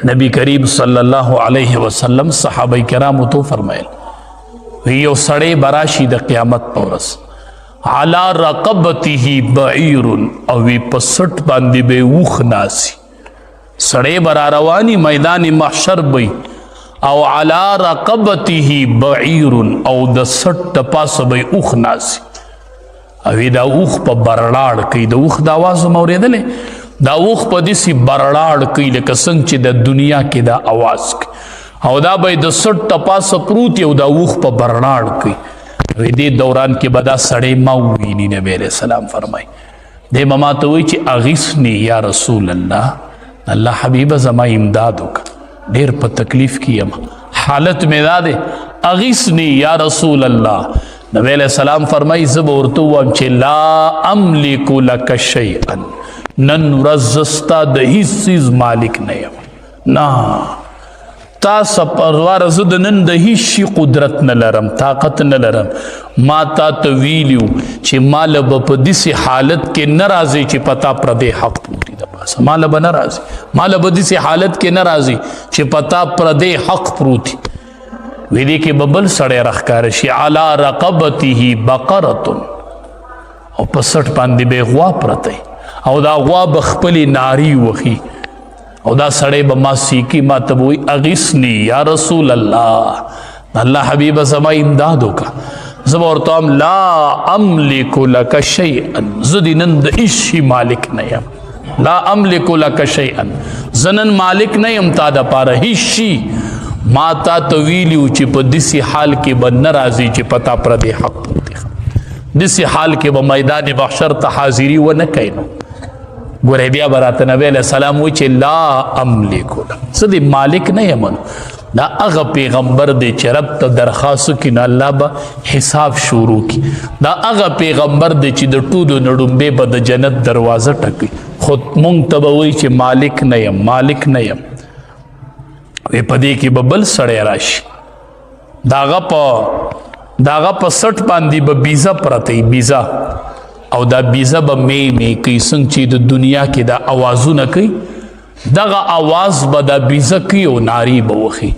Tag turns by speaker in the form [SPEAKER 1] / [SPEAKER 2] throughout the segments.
[SPEAKER 1] نبی کریم صلی الله علیه وسلم صحابه کرامو ته فرمایل، یو سړی براشي د قیامت په ورځ، علی رقبته بعیر، او وی په سټ باندې به وخ ناسی. سړی برا رواني میدان محشر به، او علی رقبته بعیر، او د سټ د پاسه به اوخ ناسی، او دا اوخ په برلاړ کوي. د اوخ د اواز مو اورېدلې؟ دا اوخ په دسی برلاړ کوي لکه څنګه چې د دنیا کې دا اواز کوي، او دا به د سټ د پاسه پروت، او دا اوخ په برلاړ کوي. وی دې دوران کې به دا سړی ما وویني. نبی علیہ السلام فرمایي، دې به ما ته وایي چې اغثني یا رسول الله، الله حبیبه زما امداد وکړه، ډېر په تکلیف کې یم، حالت مې دا دی، اغثني یا رسول الله. نبی علیہ السلام فرمایي، زه به ورته ووایم چې لا املک لک شیئا، نن ورځ زه ستا د هیڅ څیز مالک نه یم. نه تا سپروار، زه د نن د هیڅ شي قدرت نه لرم، طاقت نه لرم. ما تا ته ویلیو چې مال به په داسې حالت کې نه راځي چې پتا پردې حق پروت د پاسه، مال به نه راځي، مال به داسې حالت کې نه راځي چې پتا پردې حق پروت. وی دې کې ببل سړی رخکار شي، علی رقبته بقره، او په سټ باندې به غوا پرته، او دا غوا به خپلې ناری وخی، او دا سړی به ما سیکی، ما ته وی اغثنی یا رسول الله، الله حبیب زما امداد وکا. زه ورته هم لا املک لک شیئا، زه دې نن د هیڅ شي مالک نه یم. لا املک لک شیئا، زه نن مالک نه یم تا د پاره هیڅ شي. ما تا ته ویلیو چې په داسې حال کې به نه راځي چې پتا پردې حق پروت، داسې حال کې به میدان محشر ته حاضری ونه کوي. نو ګوره بیا به راته نبی علیه السلام وایي چې لا املک لک، زه دې مالک نه یم. دا هغه پیغمبر دی چې رب ته درخواست وکړي نو الله به حساب شروع کړي. دا هغه پیغمبر دی چې د ټولو نه ړومبی به د جنت دروازه ټکوي، خو مونږ ته به وایي چې مالک نه یم، مالک نه یم. وی په دې کې به بل سړی راشي، داغه په سټ باندې به بیزه پرته، بیزه، او دا بیزه به می می کوي، څنګه چې د دنیا کې دا اوازونه کوي، دغه اواز به دا بیزه کوي او ناری به وخی.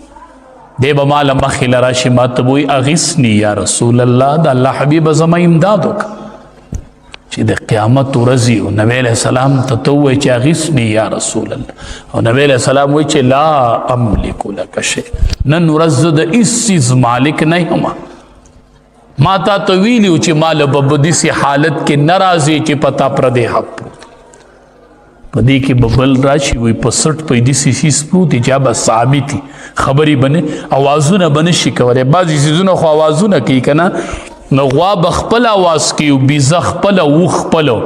[SPEAKER 1] دی به مال مخې له راشي، ما ته به وایي اغثني یا رسول الله، د الله حبیبه زما امداد وکړه. چې د قیامت ورځ او نبی علیہ السلام ته ته وایي چې اغثني یا رسول الله، او نبی علیہ السلام وایي چې لا املک لک شی، نن ورځ زه د هیڅ څیز مالک نه یم. ما تا ته ویلیو چې مال به په داسې حالت کې نه راځي چې پتا پردې حق پروت. په دې کې به بل راشي، وي په سټ په داسې څیز پروت دی چې به ثابتي خبرې بنه اوازونه به نشي کولی. بعضې څیزونه خو اوازونه کوي که نه، نو غوا به خپل اواز کوي او بیزه خپله، اوښ خپله.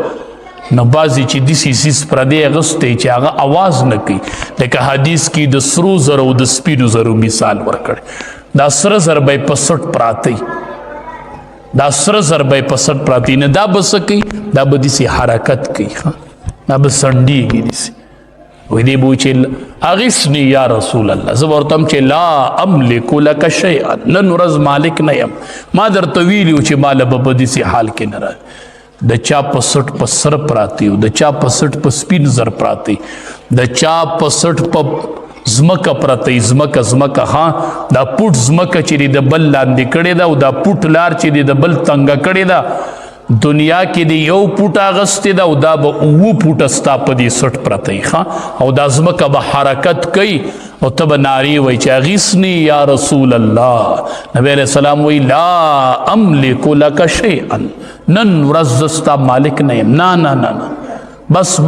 [SPEAKER 1] نو بعضې چې داسې څیز پردی اغوستی چې هغه اواز نه کوي، لکه حدیث کې د سرو زرو او د سپینو زرو مثال ورکړی. دا سره زر به یې په سټ پراته، دا سره زر به یې په سټ پراته، نه دا به څه کوي؟ دا به داسې حرکت کوي، دا به سنډېږي داسې. وی دی به چې اغثني یا رسول الله، زه ورته چې لا املک لک شیئا، نن ورځ مالک نه یم. ما درته ویلي چې مال به په داسې حال کې نه راځي. د چا په سټ په سر پراته، او د چا په سټ په سپین زر پراته، د چا په سټ په زمکه پرته، زمکه زمکه، ها، دا پوټ زمکه چې د بل لاندې کړې ده، او دا پوټ لار چې د بل تنګه کړې ده، دنیا کې دی یو پوټ اغستې ده، او دا به اووه پوټه ستا په دې سټ پرته، ښه، او دا ځمکه به حرکت کوي او ته به نارې وایي چې اغثني یا رسول الله. نبی علیہ السلام وایي لا املک لک شیئا، نن ورځ زه ستا مالک نه یم. نه نه نه نه، بس.